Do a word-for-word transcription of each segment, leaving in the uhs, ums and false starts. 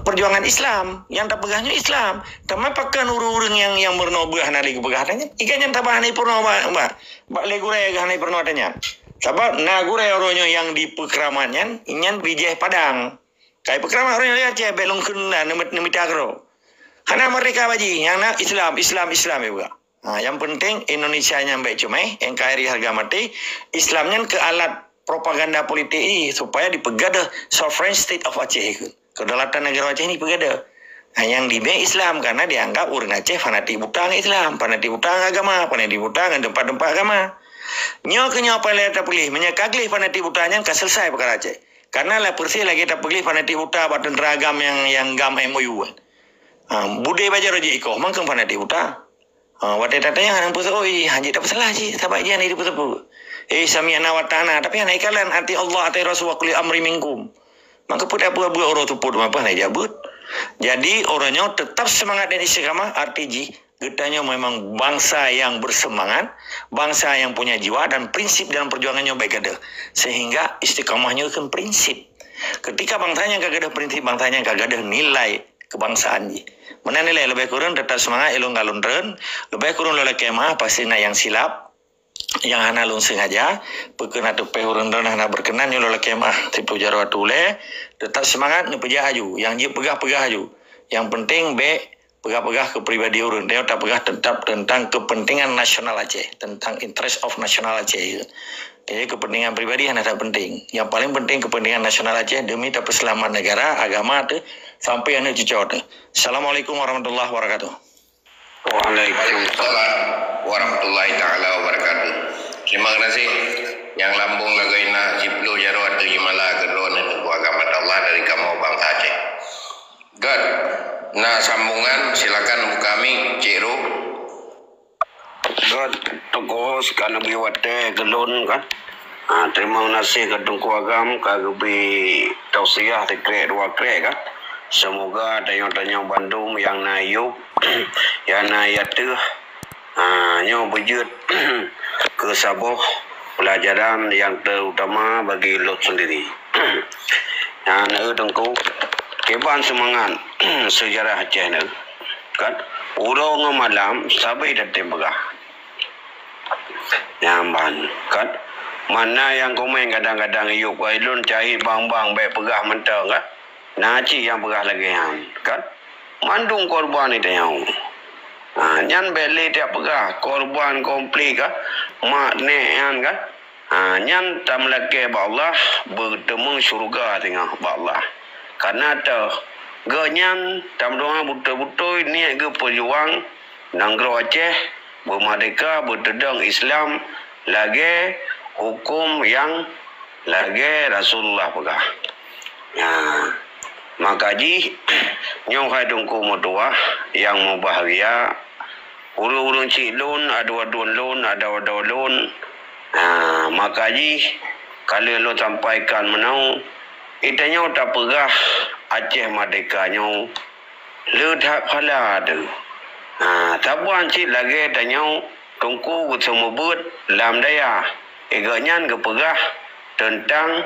perjuangan Islam. Nyang tapeugah nyoe Islam. Teuma pakon ureuëng-ureuëng nyang, nyang meurunoe beuh hana lé geupeugah ata nyan? Ikan nyang tabah hana peurunoe bak, bak, bak lé gurée hana peurunoe ata nyan. Sabab na gurée uroe nyoe nyang dipeukeuramat nyan, nyan bijéh Padang. Kai peukeuramat uroe nyoe Aceh, bék lôn kheun na neumit-, neumita keudroe. Hana merdeka bak jih, nyang na Islam, Islam, Islam ya buka. Ha, yang penting Indonesia nyan bék cumai, N K R I harga mati, Islam nyan keu alat propaganda politik jih supaya dipeugah sovereign state of Aceh keu kedaulatan negara Aceh ni peugah. Ha, yang dibék Islam karena dianggap ureuëng Aceh fanatik buta ngon Islam, fanatik buta ngon agama, fanatik buta ngon tempat-tempat agama. Nyoe keu nyoe paléng tapeulih, meunyoe ka gleh fanatik buta nyan ka selesai peukara Aceh. Karena lah persis lagée tapeulih fanatik buta bak tentara GAM yang, yang GAM M O U kan. Ha, budé bajar jih ikoh, mangkeueng fanatik buta. Ha, watée tatanyong hana peue-peue, oi, hanjeuet tapeusalah jih, sabab jih hana jipeusapeue. Eh, sami'na wa ata'na, tapi hana ikalon atii Allah, atii Rasul wa ulil amri minkum. Maka peue tapeue buet uroe teupot mah hana jabeuet. Jadi, uroe nyoe tetap semangat dan istiqamah, arti jih geutanyoe memang bangsa yang bersemangat, bangsa yang punya jiwa dan prinsip dalam perjuangan nyoe bék gadôh. Sehingga istiqamah nyoe kan prinsip. Ketika bangsa nyang ka gadôh prinsip, bangsa nyang ka gadôh nilai kebangsaan jih. Meunan ilée leubeh kureueng tetap seumangat ilôn galon treun, leubeh kureueng lôn lakée meu'ah pasti na nyang silap, nyang hana lôn sengaja, peue keuh na teupeh ureuëng droen hana berkenan nyoe lôn lakée meu'ah. Tipu jaroe tulée, tetap seumangat neupeujak aju, nyang jeuet peugah-peugah aju. Yang penting bék peugah-peugah keu pribadi ureuëng, tanyoe tapeugah tetap tentang kepentingan nasional Aceh, tentang interest of nasional Aceh. Jadi kepentingan pribadi hana that penting. Yang paling penting kepentingan nasional Aceh demi tapeuseulamat negara, agama teuh, sampai aneuk cucoe teuh. Assalamualaikum warahmatullahi wabarakatuh. Waalaikumsalam warahmatullahi taala wabarakatuh. Terima kasih. Nyang lambung lagée na siploh jaroe ateueh jimala keudroe neuteupeu agama Allah dari kamoe bangsa Aceh. Göt, na sambungan, silakan buka mic, Cik Roh. Göt, Teungku, ka neubri watée keu lôn kan. Ha, terima kasih keu Teungku Agam ka geubri tausiah sikrek dua krek kan. Semoga tanyoe-tanyoe bandum nyang na yub, nyang na yateuh, ha, nyoe beujeuet keu saboh pelajaran yang terutama bagi lôn sendiri. Nah, na Teungku, kiban seumangat seujarah Aceh nyoe, kan? Uroe ngon malam sabe tatem peugah. Nyan ban, kan? Mana nyang komen kadang-kadang yub keu lôn cahit bang-bang bék peugah mantong, kan? Na cit nyang peugah lagée nyan, kan? Mandum korban itanyoe. Ha, nyan bék lé tapeugah korban konflik, kan? Mak nèk nyan, kan? Ha, nyan tameulakée bak Allah, beuteumeung syeuruga singoh bak Allah. Kareuna teuh geuh nyan tameudoá beutôi-beutôi niet geupeujuang nanggroe Aceh beumeurdeka, beuteudong Islam lagée huköm nyang lagée Rasulullah peugah. Nah, maka jih nyoe hai Teungku meutuwah nyang mubahgia, ureuëng-ureuëng chik lôn, adoe-adoe lôn, adoe-adoe lôn. Nah, maka jih ka lheueh lôn sampaikan meunoe, itanyoe tapeugah Aceh Merdeka nyoe le that phala teuh. Ha, saban cit lagée tanyoe Teungku geuseumeubeuet lam dayah, gobnyan geupeugah teuntang,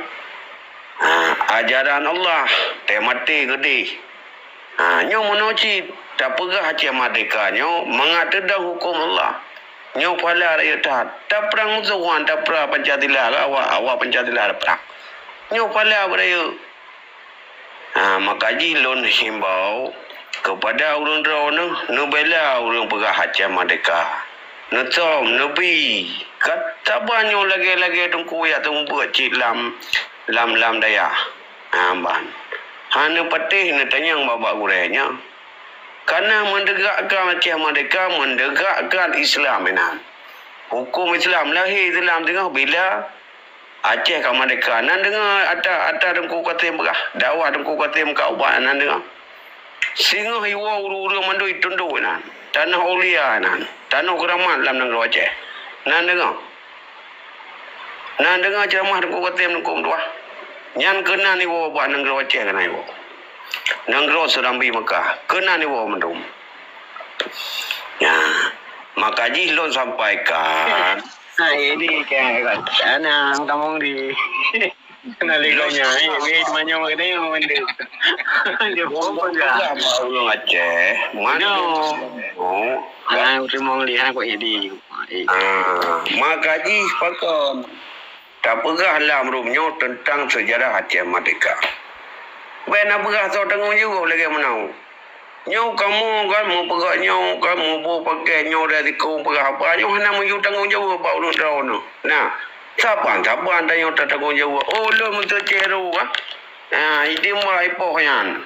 ha, ajaran Allah, teuh maté geudeh. Ha, nyoe meunoe cit tapeugah Aceh Merdeka nyoe mangat teudong huköm Allah. Nyoe phala rayeuk that. Taprang musoh wan, tapra Pancasila, awak, awak Pancasila taprang. Nyoe phala beurayeuk. Ha, maka jih lôn himbau keupada ureuëng droeneuh neubela ureuëng peugah Aceh Merdeka. Neusom, neubi. Ka saban nyoe lagée-lagée Teungku jak seumeubeuet cit lam, lam, lam dayah. Ha, ban. Hana patéh neutanyong bak-bak gurée nyan. Kareuna meuneugakkan Aceh Merdeka, meuneugakkan Islam inan. Huköm Islam, lahé Islam teungoh bila Aceh ka merdeka. Nan deungoe ata, ata Teungku Kasim peugah, dakwah Teungku Kasim ka ubat nan deungoe. Singoh iwoe ureuëng-ureuëng mandum itundok nan. Tanoh aulia nan. Tanoh keuramat lam nanggroe Aceh. Nan deungoe. Nan deungoe ceuramah Teungku Kasim Teungku meutuwah. Nyan keunan iwoe bak nanggroe Aceh keunan iwoe. Nanggroe Serambi Mekah. Keunan iwoe mandum. Nah, maka jih lôn sampaikan. Ha, ini kan, kan. Ana, kamu di. Kena lé ganya, eh, weh, manyong kena yang mandum. Dia pun peugah. Ureueng Aceh, mandum. No. Oh. Ah, ureueng mau lihat kok jadi. Eh. Ah, maka jih pakon. Tapeugah lam rumoh nyoe teuntang seujarah Aceh Merdeka. Bèk na peugah soe tanggong jaweueb lagèe meunan. Nyoe kamoe kan meupeugah nyoe kan muboh pakèk nyoe dari kaum peugah apa nyoe hana meuyue tanggong jaweueb bak ureueng droeneuh. Nah, saban-saban tanyoe tatanggong jaweueb. Oh, lôn meuteucero kan. Nah, itimba ipoh nyan.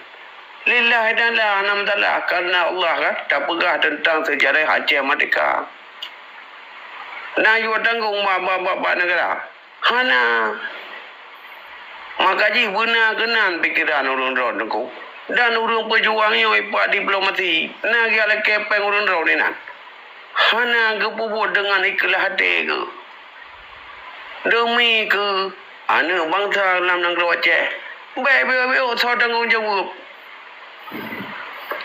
Lillahi ta'ala hana meusalah karena Allah kan tapeugah teuntang seujarah Aceh Merdeka. Na yue tanggong bak, bak, bak, bak neugara. Hana. Maka jih beuna keunan pikeran ureueng droe teungku. Dan ureueng peujuang nyoe ipat diplomasi, na geulakèe péng ureueng droe inan. Hana geupeubuet deungon ikhlaih até geuh. Deumi keu aneuk bansa lam nanggroe Aceh. Bèk beu-beu soe tanggong jaweueb.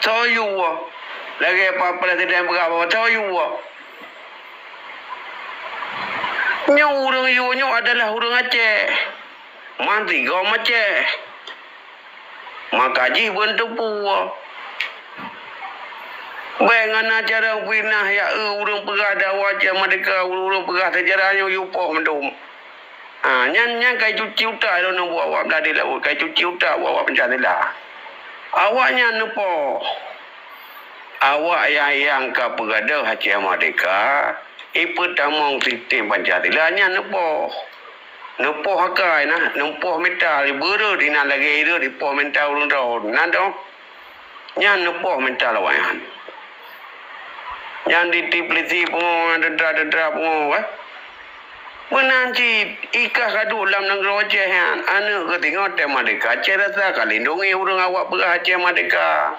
Soe yue? Lagèe Pak Presiden peugah bahwa soe yue? Nyoe ureueng yue nyoe adalah ureueng Aceh. Mantigom Aceh. Maka jih beuneuteupeu. Bèk ngon na cara fitnah ya eu ureueng peugah dakwah Aceh Merdeka, ureueng peugah seujarah nyoe yue poh mandum. Ha, nyan, nyan ka icuci utak droeneuh buet awak Blaih di laôt, ka icuci utak buet awak Pancasila. Awak nyan neupoh. Awak nyang, nyang ka peugadôh Aceh Merdeka, ipeutamong sistem Pancasila nyan neupoh. Neupoh akai na, neupoh mental, beureuet inan lagèe ireuet ipoh mental ureueng droe. Na dong. Nyan neupoh mental awaknyan. Nyan di, di polisi pungo, tentara-tentara pungo, eh. Meunan cit, i kah ka duek lam nanggroe Aceh nyan, aneuk geuh singoh teuh merdeka, Aceh rasa ka lindungi ureueng awak peugah Aceh merdeka.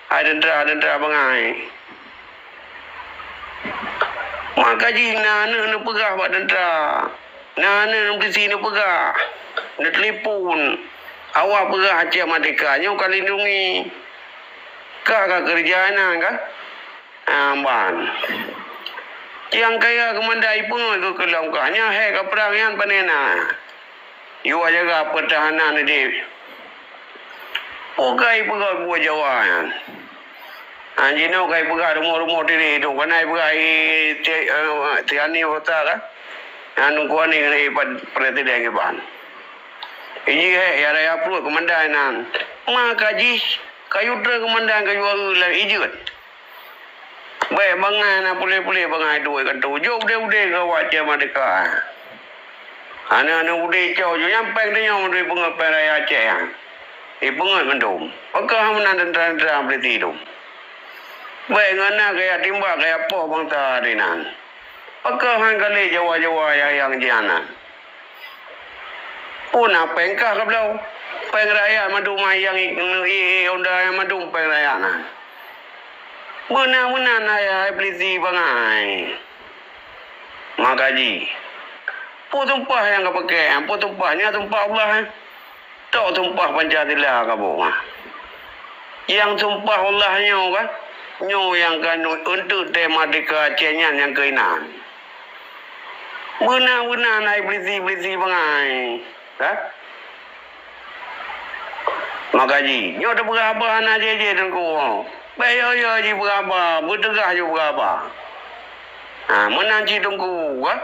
Hai tentara-tentara bangai. Maka jih na aneuk neupeugah bak tentara. Na aneuk polisi neupeugah, neutelepon. Awak peugah Aceh Merdeka nyoe ka lindungi. Ka, ka keureuja inan ka? Ah, ban. Nyang kaya keumandan ipeungeuet keu keulom kah. Nyan hék ka prang nyan pane na. Yue jaga peutahanan idéh. Peue ka ipeugah buet Jawa nyan? Ah, jinoe ka ipeugah rumoh-rumoh diri tu, kana ipeugah i, ti-, eh, Tiani Kota kan? Nyan kuani keuneuk ipat presiden kiban. Iji hék ya raya pruet keumandan nyan. Maka jih, kayu treuk keumandan kayu areueng lam ijeuet. Bèk bangai na puléh-puléh bangai duek keu tu. Jok udé-udé keu awak Aceh Merdeka. Aneuk-aneuk udé cok jok nyan péng tanyoe mandum ipeungeuet péng raya Aceh nyan. Ipeungeuet mandum. Pakon meunan tentara-tentara polisi tu. Bèk ngon na kaya timbak kaya poh bansa dinan. Pakon han ka lé Jawa-Jawa nyang, nyang jianan. Peue na péng kah ka bloe? Péng rakyat mandum nyang i, i, i, Honda nyang mandum péng rakyat na. Meunan-meunan ayah polisi bangai. Maka jih. Peue sumpah nyang ka pakai? Peue sumpah? Nyan sumpah Allah, eh? Tok sumpah Pancasila ka boh. Nyang sumpah Allah nyoe kan? Nyoe nyang ka nu-, eunteuk teuh merdeka Aceh nyan nyang keuinan. Beuna-beuna na iblisi-iblisi bangai. Kan? Maka jih, nyoe teupeugah haba hana jih-jih Teungku. Bèk yo-yo jih peugah haba, beuteugah jih peugah haba. Ha, meunan cit Teungku, kan?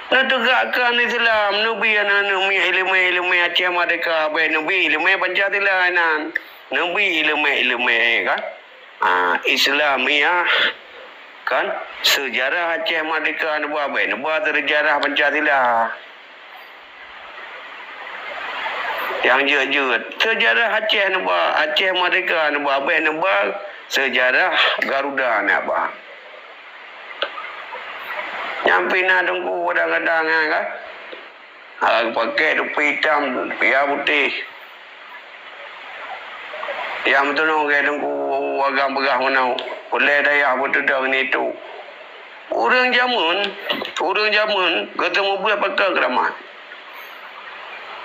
Neuteugakkan Islam, neubi aneuk-aneuk miet ileumèe-ileumèe Aceh Merdeka, bèk neubi ileumèe Pancasila inan. Neubi ileumèe-ileumèe, kan? Ah, Islamiyah, kan? Seujarah Aceh Merdeka neuba, bèk neuba seujarah Pancasila. Nyang jeuet-jeuet. Seujarah Aceh neuba, Aceh Merdeka neuba, bèk neuba seujarah Garuda neuba. Nyang pih na Teungku kadang-kadang nyan kan. Ha, pakai tupi itam, pia putéh. Nyang meutunoh lagèe Teungku agam peugah meunoe, ulèe dayah beutudong nito. Ureueng jameun, ureueng jameun geuteumeubuet pakai keuramat.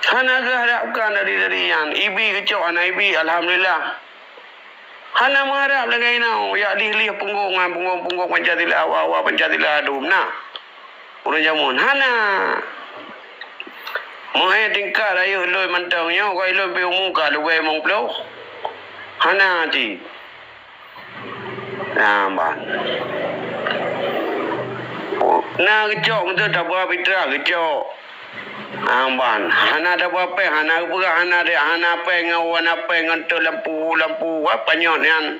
Hana geuharapkan dari, dari nyan, ibi geucok hana ibi, alhamdulillah. Hana meuharap lagèe inoe, jak lieh-lieh punggong ngon punggong-punggong Pancasila, awak-awak Pancasila dum na. Ureueng jameun hana. Meuhai tingkat rayeuk lôn mantong nyoe, kon lôn pih umu ka leubeh limong ploh. Hana cit. Nah, ban. Na geucok beutôi, taba fitrah geucok. Nah, ban. Hana taba péng, hana geupeugah, hana deh, hana péng ngon, hana péng ngon teu lampu, lampu, apa nyoe nyan.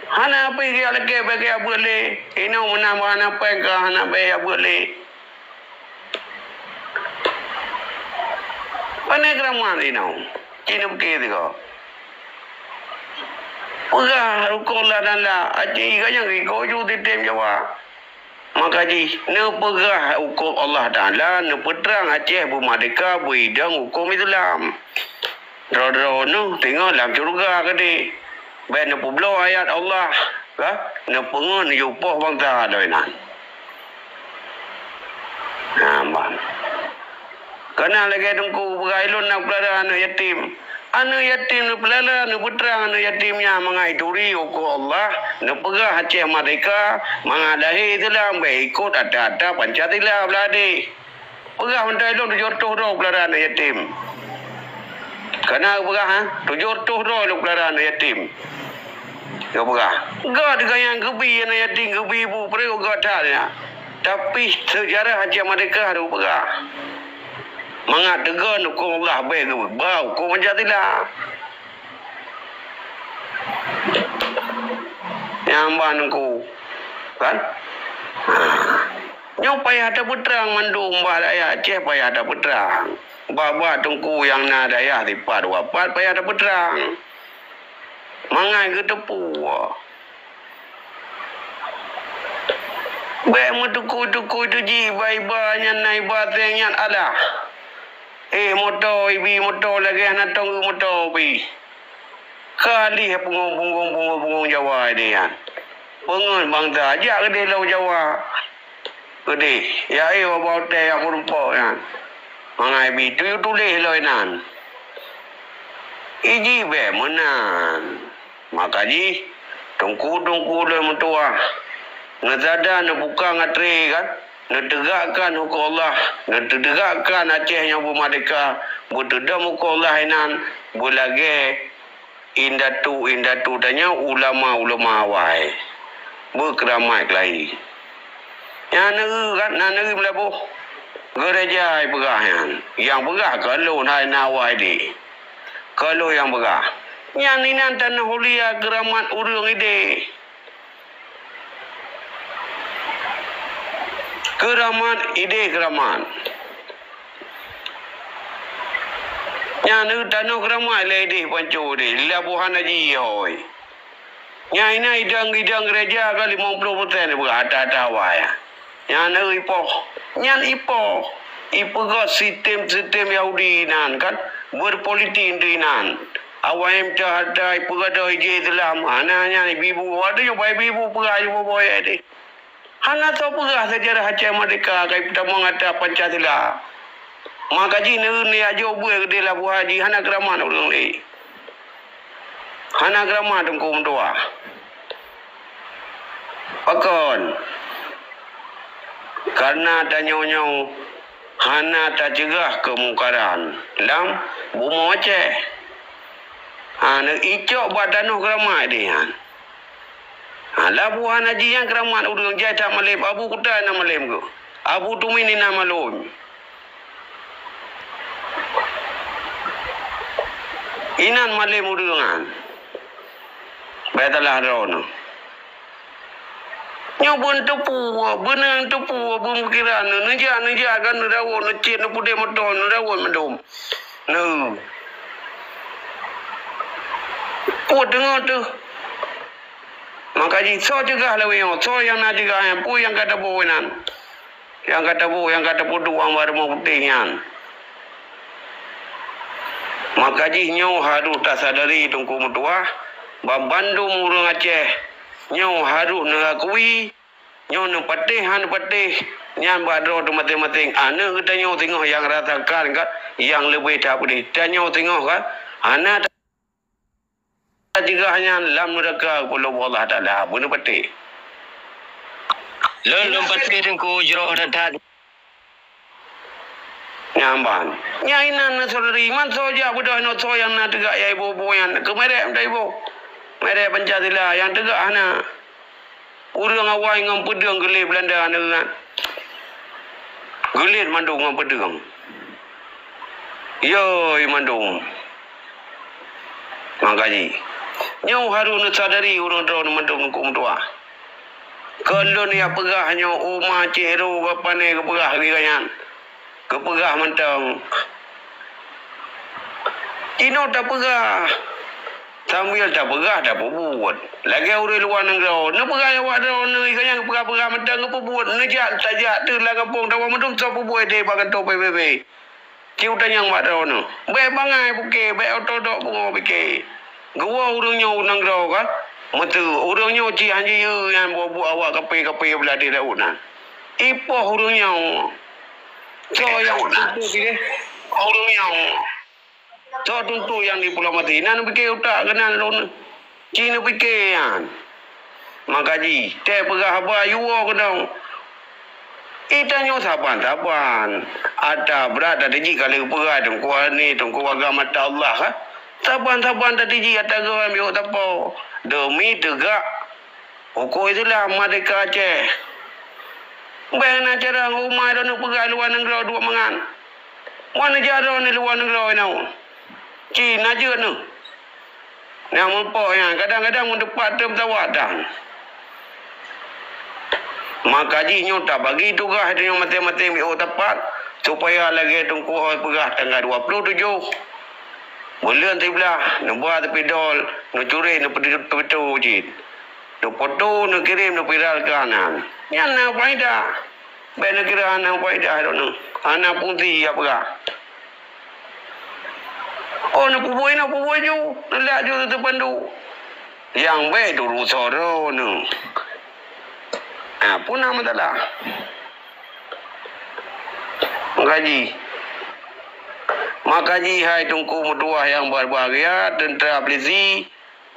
Hana pih geujak lakée bak geujak beuet lé. Inoe meunan hana péng ka hana bak geujak beuet lé. Pane keuramat inoe? Cit neupiké sigoe. Peugah huköm Allah Taala, aci ganyang iko ju titem Jawa. Maka jih neupeugah huköm Allah Taala, neupeutrang Aceh beumeurdeka, beuidong huköm Islam. Droe-droe neuh teungoh lam syeuruga keudeh. Bék neupeubloe ayat Allah, ka? Neupeungon yue poh bansa lom inan. Nah, ban. Kana lagée Teungku peugah, ilôn na peulahra aneuëk yatim. Aneuëk yatim neupeulara, neupeutrang aneuëk yatim nyan mangat turi huköm Allah, neupeugah Aceh merdeka, mangat lahé Islam, bék ikot ata-ata Pancasila blah deh. Peugah mantong ilôn tujoh reutôh droe peulahra aneuëk yatim. Kana peugah, ha? Tujoh reutôh droe ilôn peulahra aneuëk yatim. Geupeugah, gét ganyang geubi aneuëk yatim, geubi bu, peureuet gét that nyan. Tapi seujarah Aceh merdeka harôh peugah. Mangat teugon huköm Allah, bék geuba huköm Pancasila. Nyang ban Teungku, kan? Ha. Nyoe payah tapeutrang mandum bak rakyat Aceh, payah tapeutrang. Bak-bak Teungku nyang na dayah sipat wafat payah tapeutrang. Mangat geuteupeue. Bék meutukui-tukui teuji iba-iba nyan na iba seng nyan alah. Eh, moto ibi moto lagée hana tong moto pi. Ka lheueh punggong-punggong, punggong-punggong Jawa ideh nyan. Peungon bansa jak keudeh lam Jawa. Keudeh, ya eh, babah utée nyang meurumpok nyan. Mangat ibi tuyu tuléh lom inan. Iji bék meunan. Maka jih, teungku-teungku lôn meutuwah, neusada neubuka ngatré kan, neuteugakkan huköm Allah, neuteugakkan Aceh nyang beumeurdeka, beuteudong huköm Allah inan, beulagée indatu-indatu tanyoe, ulama-ulama awai. Beukeuramat keulayi. Nyan neu-, na neu-, meulaboh. Geureja peugah nyan. Nyang peugah ka lôn hai na awai deh. Ka lôn nyang peugah. Nyan inan tanoh ulia keuramat ureuëng ideh. Keuramat ideh keuramat. Nyan tanoh keuramat lé ideh panco deh, laboh hana jihôi. Nyan inan idong-idong geureja ka limong ploh persen beuata-ata awai. Nyan ipoh. Nyan ipoh. Ipeugah sistem-sistem Yahudi inan kan, beupolitik indri inan. Awai meucah harta, ipeugah doh ije Islam. Hana nyan ibu-ibu. Ada nyoe bai ibu-ibu peugah ibu boy deh. Hana soe peugah seujarah Aceh merdeka ka ipeutamong ata Pancasila. Maka jih neu-, neuyak jok beue keudeh laboh haji hana keuramat ureuëng lé. Hana keuramat teungku meutuwah. Pakon? Kareuna tanyoe nyoe hana taceugah keumungkaran lam bumoe Aceh. Ha, neuicok bak tanoh keuramat deh nyan. Ha, laboh hana jih nyan keuramat ureuëng jai that malém, Abu Kuta inan malém geuh. Abu Tumin inan malém. Inan malém ureuëng nyan. Bék salah droeneuh. Nyoe beuneuteupue, beuneuteupue, beumeukiran, neujak, neujak kan neurawot, neucit, neupeudeh moto, neurawot mandum. Neu. Peue teungoh teuh? Maka jih soe ceugah lawét nyoe, soe nyang na ceugah nyan, peue nyang ka taboh inan? Nyang ka taboh, nyang ka tapeuduek bak rumoh putéh nyan. Maka jih nyoe harôh tasadari teungku meutuwah, bak bandum ureuëng Aceh nyoe harôh neuakui, nyoe neupatéh han neupatéh nyan bak droe teuh maséng-maséng. Aneuëk geutanyoe singoh nyang rasakan ka, nyang leubeh that peudeh. Tanyoe singoh ka, hana Teuga nyan lam nuraka, keu lôn Allah Taala beuneupatéh. Lôn lôn patéh teungku jroh that-that. Nyan ban. Nyan inan na saudari, man soe jak beudôh inoe soe nyang na teugak ya iboh-boh nyan. Keu merek meutai iboh. Merek Pancasila nyang teugak hana. Ureuëng awai ngon peudeueng geulet Beulanda nyan. Geulet mandum ngon peudeueng. Yoi mandum. Maka jih. Nyoe harôh neusadari ureuëng droeneuh mandum ngon meutuah. Keu lôn nyang peugah nyoe uma céh ro geupané geupeugah lagée nyan. Geupeugah mantong. Inoe tapeugah, sambil tapeugah tapeubuet. Lagée ureuëng luwa nanggroe, neupeugah awak droeneuh, gobnyan geupeugah-peugah mantong geupeubuet, neujak tajak teuh lam gampông tawoe mandum soe peubuet deh bak kantô P B B. Ci utanyong bak droeneuh. Bék bangai puke, bék otodok pungo pike. Geuwoe ureuëng nyoe u nanggroe ka? Meuteuk ureuëng nyoe ci hanjeue nyan buet-buet awak kape-kape blah di laôt nyan. Ipoh ureuëng nyoe. Soe nyang tuntu pih deh? Ureuëng nyoe. Soe tuntu nyang diplomasi? Nan pike utak keunan lôn. Ci neupike nyan. Maka jih, tée peugah haba yuwoe keudong. Itanyoe saban-saban. Ata brat ata jih ka lheueh peugah teungku ni, teungku agama ta Allah, ha? Saban-saban ata jih ata geuh miyueb tapo. Demi teugak huköm Islam merdeka Aceh. Bék na cara uma droeneuh peugah luwa nanggroe duek mangat. Wan neujak droeneuh luwa nanggroe inoe. Ci na jeuet neuh. Nyang meurumpok nyan kadang-kadang meuteupat teumeusawa tan. Maka jih nyoe tabagi tugaih tanyoe maséng-maséng miôk tapat, supaya lagée Teungku Hôi peugah tanggai dua ploh tujoh buleuen siblaih, neuba seupidol, neucurek, neupeutu-, neupeutu cit. Neupoto, neukirém, neuviralkan nyan. Nyan na faedah. Bék neukira hana faedah droeneuh. Hana fungsi ya peugah. Oh, neupeubuet, neupeubuet ju. Neulak ju teupeundu. Nyang bék turu soro neuh. Ha, peue na masalah. Maka jih. Maka jih, hai Teungku meutuah nyang berbahagia, teuntara polisi,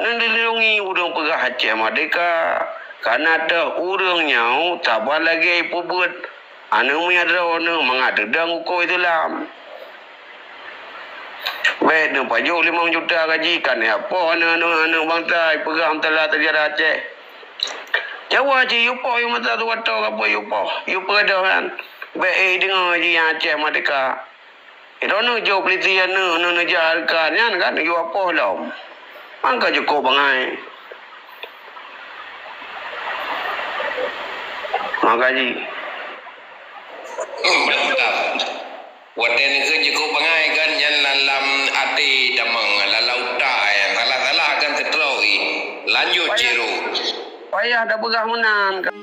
Neulindungi ureuëng peugah Aceh Merdeka, kana teuh ureuëng nyoe saban lagée peubuet aneuëk miet droeneuh mangat teudong huköm Islam. Bék neupajoh limong juta gaji, kana poh aneuëk-aneuëk bansa peugah meusalah seujarah Aceh. Jawa cit yue poh, yue masa tuwatoe ka poh yue poh, yue peugah nyan. Bék éh deungoe jih nyang Aceh Merdeka. Droeneuh jok polisi aneuëk neuneujak ka nyan kan, yue poh lom. Mangka jukôb bangai. Maka jih. Hmm, mantap. Watée neukheun jukôb bangai kan, nyan lam, lam até tamong, lam, lam utak, eh, salah-salah kan seutroe. Lanjut, payah, Ciro. Payah tapeugah meunan kan.